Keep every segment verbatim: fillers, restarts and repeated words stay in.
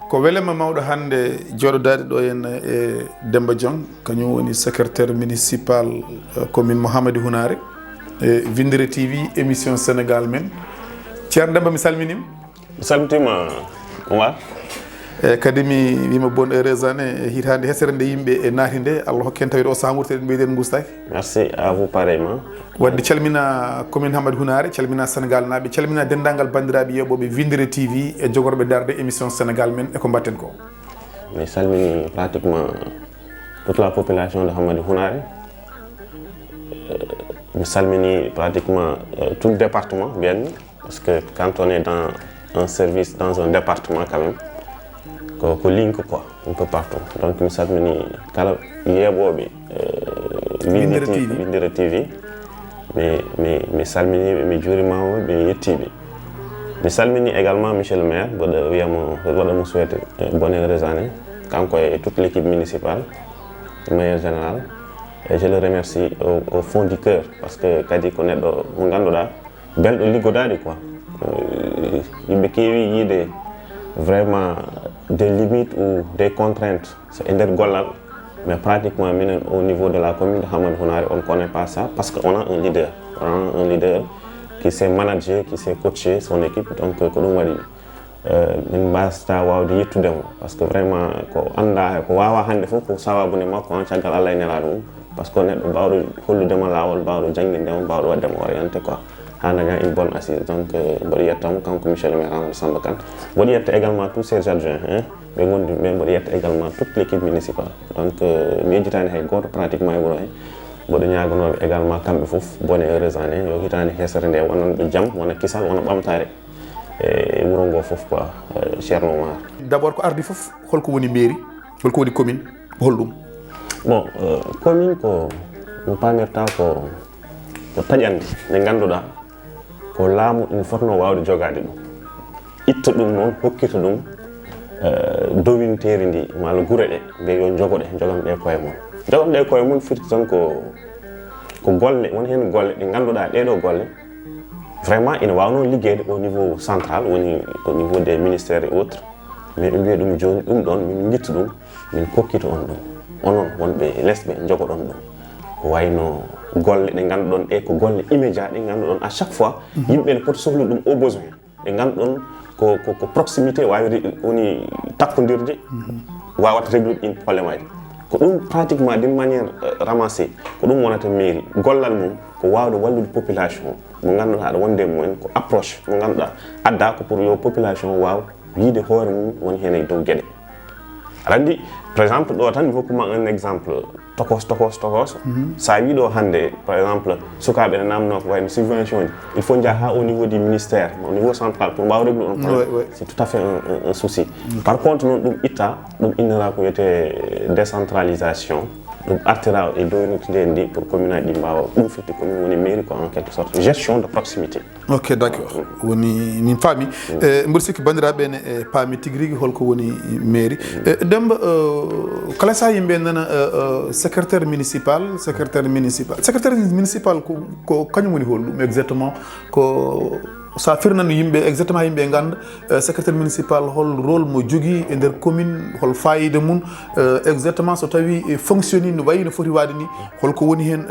Ko welema mawɗo hannde jooɗodaade ɗo henna e Demba Diong, kañum woni secrétaire municipal, eh, commune mo Hamadi Hunaare, e Winndere T V, émission Sénégal Men. Ceerno Demba, mi salminiima. Salmitima, Oumar. E kadi mi wiima bonne heureuse année, e hitaande hesere nde yimɓe e naati nde, Allah hokke en tawde o sahaa wuurta, eɗen mbiyde en ngustaaki. Merci à vous pareillement. Wadde calmina commune Hamadi Hunaare, calmina Sénégal naaɓe, calmina denndaangal banndiraaɓe yeeɓooɓe Winndere T V e jogorɓe darde émission Sénégal Men e ko mbaɗten ko. Mi salmini pratiquement toute la population de Hamadi Hunaare. Euh, mi salmini pratiquement euh, tout le département, bien. Parce que quand on est dans un service, dans un département quand même, ko, ko link quoi, un peu partout. Donc mi salmini kala yeeɓooɓe euh, Winndere T V, mi, mi, mi salminiiɓe, mi juurimaama, mi yettiiɓe. Mi salmini également monsieur le maire, mboɗo wiyamo, mboɗo mo souhaiter euh, bonne heureuse année, kanko e toute l'équipe municipale, de manière générale. Et je le remercie au, au fond du cœur, parce que kadi ko neɗɗo mo ngannduɗaa, belɗo liggodaade quoi. Euh, yimɓe keewi yiide vraiment des limites ou des contraintes e nder gollal, mais pratiquement minen au niveau de la commune de Hamadi Hunaare, on ne connaît pas ça, parce que on a un leader, on a un leader qui sait manager, qui sait coacher son équipe. Donc ko ɗum waɗi euh, min mbasata waawde yettude mo, parce que vraiment ko annda ko waawa hannde fof ko sababude makko, en caggal Allah e nelaaɗo mum. Parce que neɗɗo baawɗo holludema laawol, baawɗo janngindema, baawɗo waɗdema orienté quoi, haa daña une bonne assise. Donc euh, mboɗo yettamo kanko monsieur le maire Amadou Samba Kane. Mboɗo yetta également tous ses adjoints, hein, ɓe ngonndi ɓe. Mboɗo yetta également toute l'équipe municipale. Donc euh, mi yejjitaani hay gooto pratiquement e wuro he. Mboɗo ñaaganooɓe également kamɓe fof bonne heureuse année, yo hitaande hesere nde wonanɓe jam, wona kisal, wona ɓamtaare e wuro ngo fof quoi. Euh, Ceerno Oumar. D'abord ko ardi fof, holko woni mairie, holko woni commune, ko holɗum? Bon, euh, commune ko no paamirta ko ko taƴandi nde ngannduɗaa ko laamu ina fotnoo waawde jogaade ɗum, itta ɗum noon, hokkita ɗum euh, dowinteeri ndi, walla gure ɗe, mbiya yo njogo ɗe, njogano ɗe koye mum. Njogano ɗe koye mum firti tan ko ko golle, won heen golle ɗe ngannduɗaa ɗee ɗoo golle vraiment ina waawnoo liggeede au niveau central, woni au niveau des ministères et autres, mais ɓe mbiya ɗum jooni ɗum ɗoon min ngitta ɗum, min kokkita on ɗum, onon wonɓe lesɓe njogoɗon ɗum. Ko wayno golle ɗe ngannduɗon ɗe ko golle immédiat ɗe ngannduɗon à chaque fois yimɓe ne poti sohlude ɗum au besoin, ɗe ngannduɗon ko ko ko proximité, waawi woni takkondirde, waawata réglude ɗiin problème aji. Ko ɗum pratiquement d'une manière euh, ramassée, ko ɗum wonata mairie, gollal mum ko waawde wallude population mo ngannduɗaa aɗa wonde e mumen, ko approche mo ngannduɗaa addaa ko pour yo population waaw yiide hoore mum woni heen e dow geɗe. Aɗa anndi, par exemple ɗo tan mi hokkuma un exemple tokos tokos tokos. Sa wi ɗo hannde par exemple sukaaɓe ne namno ko wayno subvention ji, il faut njaha ha au niveau du ministère, au niveau central pour mbawa régler on problème. C'est tout à fait un, un, un souci. Par contre noon ɗum itta, ɗum innira ko wiyete décentralisation. Ɗum artira e downitde ndi pour commune aji ɗi mbawa ɗum firti commune woni mairie ko en quelque sorte gestion de proximité. Ok, d'accord. Woni min faami. E mboɗo sikki banndiraaɓe ne e paami tigi rigi holko woni mairie. E Demba, kala saha yimɓe nana secrétaire municipal, secrétaire municipal, secrétaire municipal ko ko kañum woni holɗum exactement? Ko sa firnano yimɓe exactement, yimɓe ngannda secrétaire municipal hol rôle mo jogii e nder commune, hol fayida mum exactement, so tawi fonctionne no wayi no foti waade ni, holko woni heen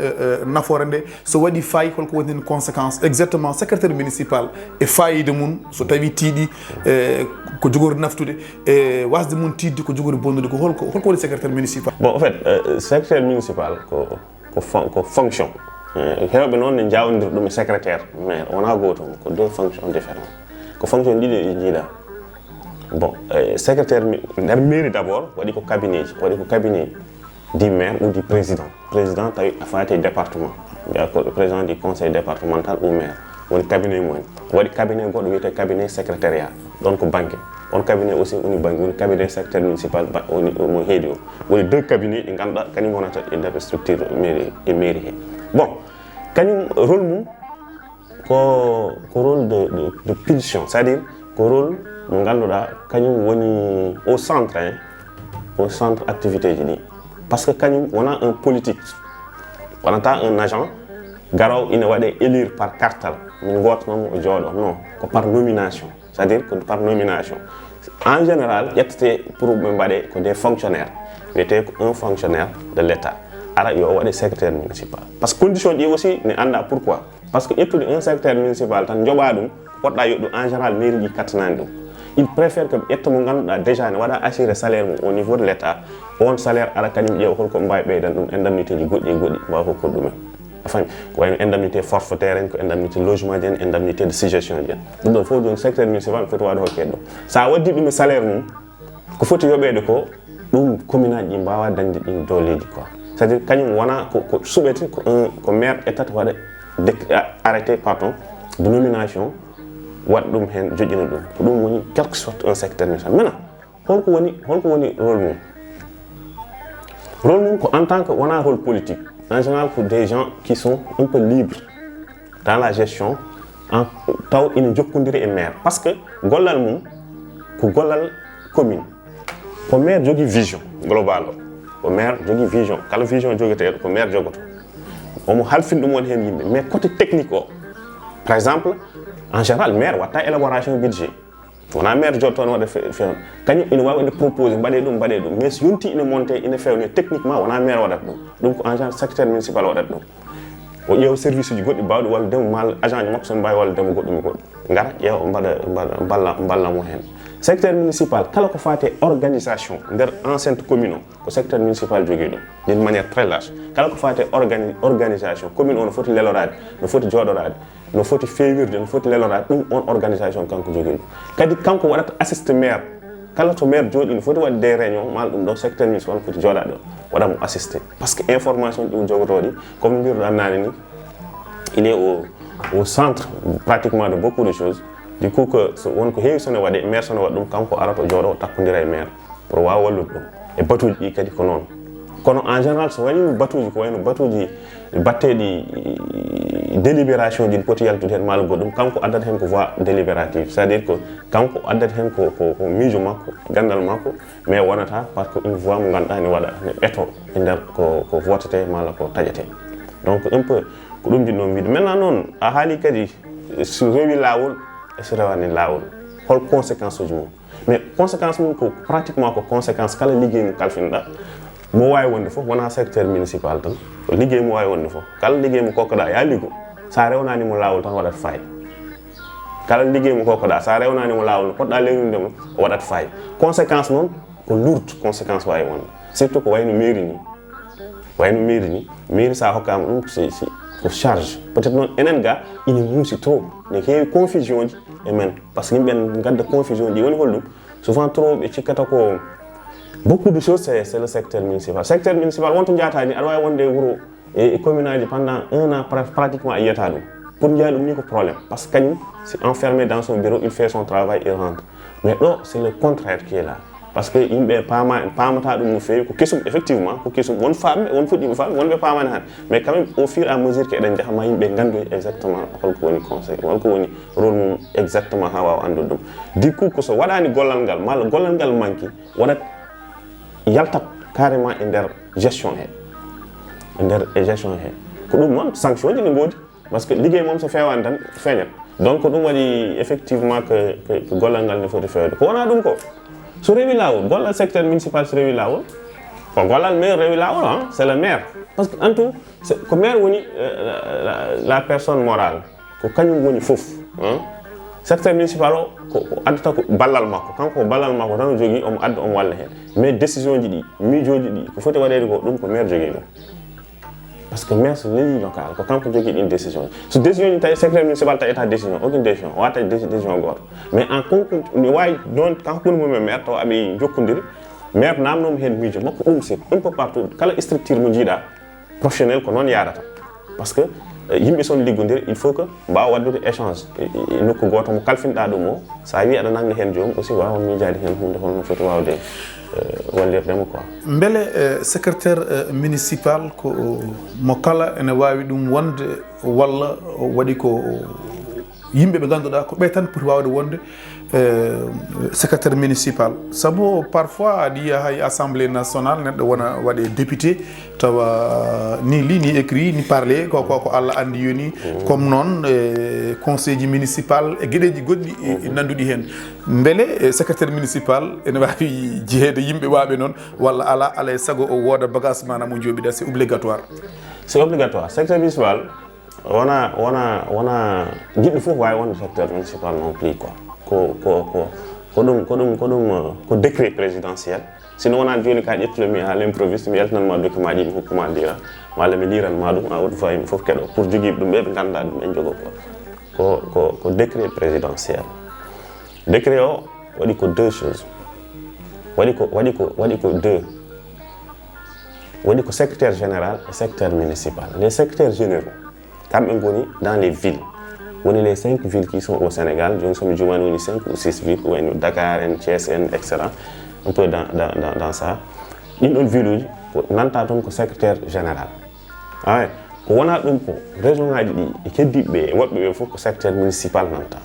nafoore nde? So waɗi fayi, holko woni heen conséquence exactement? Secrétaire municipal e fayida mum, so tawi tiiɗi, e ko jogori naftude, e wasde mum tiiɗde, ko jogori bonnude, ko holko holko woni secrétaire municipal? Bon, en fait, euh, secrétaire municipal ko ko, fon, ko fonction. Eh, heewɓe noon ne njaawndir ɗum e secrétaire, mais wonaa gootum, ko deux fonctions différentes. Ko fonction ɗiɗi ɗi njiiɗa. Bon, eh, secrétaire nder mairie d'abord waɗi ko cabinet ji, waɗi ko cabinet du maire ou du président. Président tawi a faati e département, mbiya ko président du conseil départemental ou maire, woni cabinet mumen. Waɗi cabinet goɗɗo wiyetee cabinet secrétariat, ɗon ko banque. On cabinet aussi woni banque, woni cabinet secrétaire municipal woni mo heedi o. Woni deux cabinet ɗi ngannduɗaa kañum wonata e nder structure mairie e mairie he. Bon, kañum rôle mum ko ko rôle de, de, de pulsion, c'est-à-dire ko rôle mo ngannduɗaa kañum woni au centre, hein, au centre activité ji ɗi. Parce que kañum wona un politique, wonata un agent Garowo ina waɗe élire par kartal, min gooto noon o jooɗo, non, ko par nomination, c'est-à-dire ko par nomination. En général ƴettete pour ɓe mbaɗe ko des fonctionnaires, wiyete ko un fonctionnaire de l'état, ara yo waɗe secrétaire municipal. Parce que condition ɗi aussi ne annda pourquoi. Parce que ƴettude un secrétaire municipal tan njoɓa ɗum, poɗɗa yoɗɗu, en général mairie ɗi kattanani ɗum. Il préfère que ƴetta mo ngannduɗaa déjà ne waɗa assuré salaire mum au niveau de l'état, on salaire ara kañum ƴeewa holko mbawi ɓeydan ɗum, indemnité ji goɗɗi e goɗɗi mbawa hokkude ɗumen. A faami? Ko wayno indemnité forfaitaire en, ko indemnité logement ji en, indemnité de suggestion ji en. Ɗum ɗon fof joni secrétaire municipal foti waɗde hokkede ɗum. Sa waddi ɗum e salaire mum, ko foti yoɓeede ko ɗum commune aji ɗi mbawa dañde ɗin dooleji quoi. C'est-à-dire kañum wona ko, ko suɓete ko un, ko maire ƴettata waɗa déc- a- arrêté, pardon, de nomination, waɗa ɗum hen, joƴƴina ɗum. Ko ɗum woni quelque sorte un secrétaire municipal. Maintenant, holko woni, holko woni rôle mum? Rôle mum ko en tant que, wona rôle politique. En général ko des gens qui sont un peu libres dans la gestion, en, taw ina jokkodiri e maire, parce que gollal mum ko gollal commune. Ko maire jogui vision globale o, ko maire jogui vision, kala vision jogueteɗo ko maire jogoto. Omo halfin ɗum woni hen yimɓe, mais côté technique o, par exemple, en général maire watta élaboration budget. Wona maire jooɗo toon waɗa fe- fewndo. Kañum ina wawi waɗde proposé, mbaɗe ɗum, mbaɗe ɗum, mais so yonti ina monté, ina fewne, techniquement wona maire waɗata ɗum. Ɗum ko en général secrétaire municipal waɗata ɗum. O ƴeewa service uji goɗɗi bawɗi walludemo, ma agent ji makko son mbawi walludemo goɗɗum e goɗɗum, gara ƴeewa, mbaɗa, mbaɗa, mballa, mballa mo hen. Secrétaire municipal, kala ko fate organisation nder enceinte commune o, ko secrétaire municipal jogui ɗum, d'une manière très large. Kala ko fate organi- organisation commune o, no foti lelorade, no foti jooɗorade, no foti fewirde, no foti lelorade, ɗum on organisation kanko jogui ɗum. Kadi kanko waɗata assiste maire. Kala to maire jooɗi, no foti waɗde des réunions, ma ɗum ɗo secrétaire municipal foti jooɗade ɗo, waɗa mo assisté. Parce que information ɗi o jogotoɗi, comme mbirɗa nane ni, il est au, au centre pratiquement de beaucoup de choses. Du coup que so won ko heewi sone waɗe, maire sone waɗa ɗum, kanko arata o jooɗo, o takkodira e maire pour wawa wallude ɗum e batuji ɗi kadi ko noon. Kono en général so wayno batuji, ko wayno batuji batteɗi délibération ji, poti yaltude hen maalo goɗɗum, kanko addata hen ko voix délibérative, c'est à dire ko kanko addata hen ko, ko, ko miijo makko, gandal makko, mais wonata par que une voix mo ganduɗa ne waɗa, ne ɓeto e nder ko, ko votete mala ko taƴete. Donc un peu ko ɗum jiɗɗon wiide. Maintenant noon a haali kadi so rewi lawol e so rewani lawol, hol conséquence uji mum? Mais conséquence mum ko pratiquement ko conséquence kala liggey mo kalfinɗa. Mo wawi wonde fof, wona secteur municipal tan, ko liggey mo wawi wonde fof, kala liggey mo kokkoɗa ya liggo, sa rewnani mo lawol tan waɗat fayida. Kala liggey mo kokkoɗa, sa rewnani mo lawol no poɗɗa lewninde mo, o waɗat fayida. Conséquence noon ko lourde conséquence wawi wonde, surtout ko wayno mairie ni. Wayno mairie ni, mairie sa hokkama ɗum, c'est, c'est ko charge. Peut-être noon enen ga ina muusi trop, ne heewi confusion ji e men, parce que yimɓe ne gadda confusion ji. Woni holɗum? Souvent trop ɓe cikkata ko beaucoup de choses, c'est, c'est le secteur municipal. Secteur municipal wonto jaata ni, aɗa wawi wonde e wuuro e, e commune aji pendant un an pra- pratiquement a yiyata ɗum. Pour jaa ɗum ni ko problème, parce que kañum c'est enfermé dans son bureau, il fait son travail, il rentre. Mais ɗo c'est le contraire qui est là. Parce que yimɓe paama, paamata ɗum no feewi, ko kesum effectivement, ko kesum. Won famɓe, won fuɗɗiɓe famɓe, wonɓe paamani hande. Mais quand même au fur et à mesure que eɗen jaaha ma yimɓe gandoy exactement holko woni conseil, holko woni rôle mum exactement ha wawa andude ɗum. Du coup ko so waɗani gollal ngal, malla gollal ngal manki, waɗat yaltat carrément e nder gestion he, e nder e gestion he. Ko ɗum noon sanction ji ne ngoodi. Parce que liggey mum so fewani tan feeñat. Donc ko ɗum waɗi effectivement que, que, que gollal ngal ne foti fewde. Ko wona ɗum ko, so rewi lawol, gollal secteur municipal so rewi lawol, ko gollal maire rewi lawol, hein, c'est le maire. Parce que en tout, c'est, ko maire woni euh, la, la, la personne morale. Ko kañum woni fof, hein. Secteur municipal o ko, ko addata ko ballal makko, kanko ko ballal makko tan o jogui, omo adda, omo walla hen. Mais décision ji ɗi, miijoji ɗi, ko foti waɗede ko, ɗum ko maire jogui ɗum. Parce que maire c'est l'élu local, ko kanko jogui ɗin décision. So décision ji tawi secrétaire municipal tawi état décision, aucune décision, o watta déci- décision goto. Mais en conclu, mi wawi ɗon kanko woni mum e maire taw aɓe jokkodiri, maire namnoma hen miijo makko, ɗum c'est un peu partout, kala structure mo jiiɗa professionnel ko noon yarata. Parce que euh, yimɓe son liggodiri, il faut que mbawa waddude échange e, e, e nokku goto mo kalfinɗa ɗum o, sa wi aɗa nanga hen joom aussi wawa miijade hen hunde holno foti wawde euh, wallirdemo quoi. Mbele euh, secrétaire euh, municipal ko mo kala ene wawi ɗum wonde, walla waɗi ko Yimɓe ɓe ngannduɗaa ko ɓe tan poti waawde wonde eh, secrétaire municipal. Sabu parfois aɗa yiya hay assemblée nationale neɗɗo wona waɗe député, tawa ni li ni écrit ni parlé ko ko ko Allah anndi yoni. Comme noon e conseil ji municipal e geɗeji goɗɗi e- e nanduɗi heen. Mbele eh, secrétaire municipal ene waawi jeyeede yimɓe waaɓe noon, walla ala ala e sago o wooda bagage maanaam o jooɓida, c'est obligatoire? C'est obligatoire. Secrétaire municipal wona wona wona jiɗɗo fof waawi wonde secrétaire municipal non plus quoi. Ko ko ko ko ɗum ko ɗum ko ɗum euh, ko décret présidentiel. Sino wona jooni ka ƴettude mi à l'improviste mi yaltinanma document ji mi hokkuma lira, walla mi liranma ɗum à haute voix yimɓe fof keɗo pour jogiiɓe ɗum ɓe ɓe ngannda ɗum ɓe jogo ko ko ko ko décret présidentiel. Décret o waɗi ko deux choses. Waɗi ko waɗi ko waɗi ko deux. Waɗi ko secrétaire général et secrétaire municipal. Les secrétaires généraux, kamɓe ngoni dans les villes. Woni les cinq villes qui sont au Sénégal, jooni somi juumani woni cinq ou six villes, ko wayno Dakar en, Thiès en, et cetera. Un peu dans, dans, dans, dans ça. Ɗin ɗon ville uji ko nanta toon ko secrétaire général. Awe, ko wona ɗum ko région ngaji ɗi e keddiɓe ɓe e woɓɓe ɓe fof ko secrétaire municipal nanta.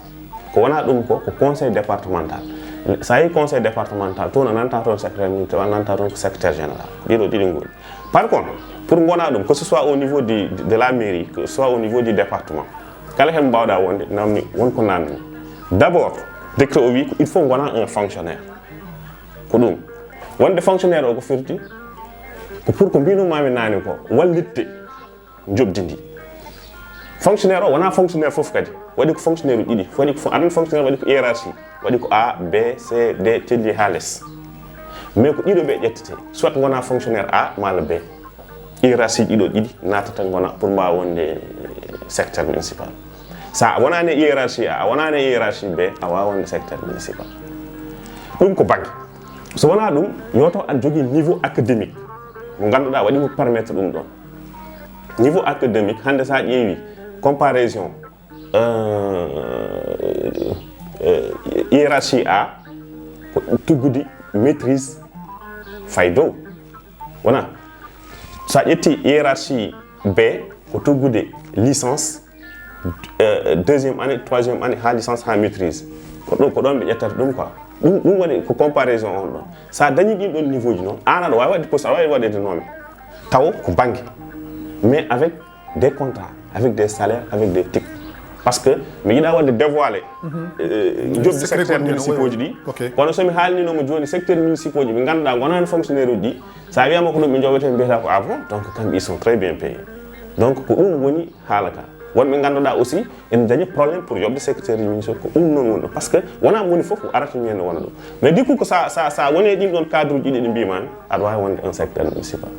Ko wona ɗum ko ko conseil départemental. Sa yi conseil départemental toon a nanta toon secrétaire municipal, a nanta toon ko secrétaire général. Ɗiɗo ɗiɗi ngoni. Par contre, pour gona ɗum, que ce soit au niveau du, de la mairie, que ce soit au niveau du département, kala hen mbawɗa wonde namni won ko namni. D'abord, décret o wi ko il faut gona un fonctionnaire. Ko ɗum. Wonde fonctionnaire o ko firti ko pour ko mbinumami nani ko wallitte jobdi ndi. Fonctionnaire o wona fonctionnaire fof kadi, waɗi ko fonctionnaire uji ɗiɗi, waɗi ko aɗan fonctionnaire waɗi ko hiérarchie, waɗi ko a b c d telli ha less. Mais ko ɗiɗo ɓe ƴettete, soit gona fonctionnaire a mala b. Hiérarchie ɗiɗo ɗiɗi natata gona pour mbawa wonde secteur municipal. Sa wonani hiérarchie a a wonani hiérarchie b a wawa wonde secteur municipal. Ɗum ko bangge. So wona ɗum yoto aɗa jogui niveau académique mo ganduɗa waɗi mo permettre ɗum ɗon. Niveau académique hande sa ƴeewi comparaison euh, euh, hiérarchie a ko tuggude maîtrise fay dow. Wona sa ƴetti hiérarchie b ko tuggude licence euh, deuxième année, troisième année ha licence ha maîtrise. Ko ɗum ko ɗon ɓe ƴettata ɗum quoi. Ɗum ɗum waɗi ko comparaison on ɗon. Sa dañi ɗin ɗon niveau ji noon an aɗa wawi waɗde poste aɗa wawi waɗede noon taw ko banggue mais avec des contrats, avec des salaires, avec des tics. Parce que mi yiɗa waɗde dévoilé jobdi secteur municipaux ji ɗi. Kono somi haalninomo joni secteur municipaux ji ɓe ganduɗa gonani fonctionnaire uji ɗi, sa wiyama ko ɗum ɓe joɓete mbiyata ko avant donc kamɓe ils sont très bien payés. Donc ko ɗum woni haala ka. Wonɓe ganduɗa aussi ene dañi problème pour yobde secteur ji municipaux ko ɗum noon woni ɗo parce que wona moni foof ko arata minen ne wona ɗum. Mais du coup ko sa sa sa woni e ɗin ɗon cadre uji ɗi ɗi mbimami aɗa wawi wonde un secteur municipal.